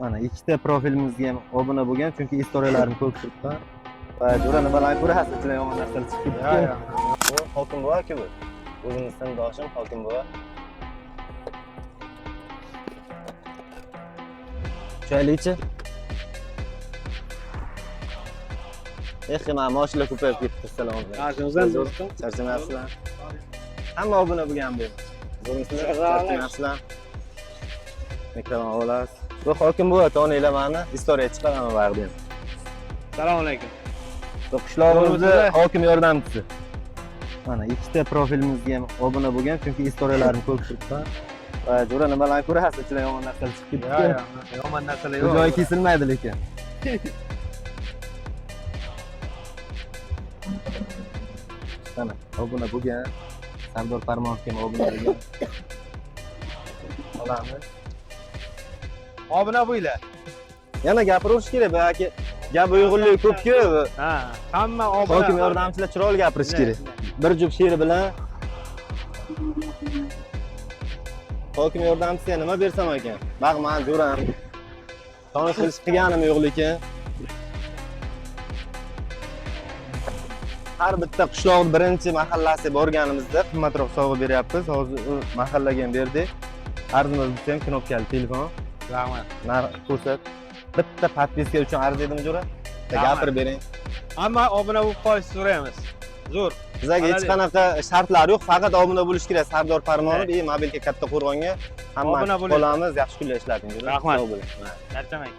Mana ikkita profilimizga ham obuna bo'lgan, chunki istoriyalarimni ko'rib turibman. Va jo'ra nimalarni ko'rasiz, ichidan yomon narsalar chiqib ketdi. Bu hokim buva-ku bu. O'zimni sinfdoshim hokim buva. Tushaylikchi. Eh, mana mashina ko'payib ketdi. Assalomu alaykum. Charchamaysan do'stim. Charchamayapsizlar? Hamma obuna bo'lgan bu. Zo'rmisizlar? Charchamayapsizlar? Mikrofon olasiz. Bu hokim buva toninglar mani. Istoriya chiqaraman baribir ham. Assalomu alaykum. Bu qishlog'imizni Zo'rmisizlar? hokim yordamchisi. Mana ikkita profilimizga ham obuna bo'lgan, chunki istoriyalarimni ko'rib turibman. Va jo'ra nimalarni ko'rasiz, ichidan yomon narsalar chiqib ketdi. Yomon narsalar Bu joyi kesilmaydi lekin. Mana obuna bo'lgan. Sardor Parmonovga ham obuna bo'lgan. Olamiz. Obuna bo'linglar. Yana gapiraverish kerak, balki gap uyg'unligi ko'p-ku. Ha, hamma obuna. Hokim yordamchilar chiroyli gapirish kerak. Bir juft she'r bilan hokim yordamchisiga nima bersam ekan? Baq, man jo'ram. Tanish bilish qilganim yo'q lekin. Har bitta qishloqni birinchi mahallasiga borganimizda qimmatroq sovg'a beryapmiz. Hozir u mahallaga ham berdik. Arzimas bo'lsa ham knopkali telefon. Rahmat. Narx ko'rsat. Bitta podpiska uchun arziydimi jo'ra? Rahmat. Gapirib bering. Hamma obuna bo'lib qolishni so'raymiz. Zo'r. Bizlarga hech Молодец. qanaqa shartlar yo'q, faqat obuna bo'lish kerak. Sardor Parmonov Evet. и mobilga katta qo'rg'onga hamma Obuna bo'ling. qolamiz, yaxshi kunlar ishlating. Rahmat. Sog' bo'ling. Charchamang.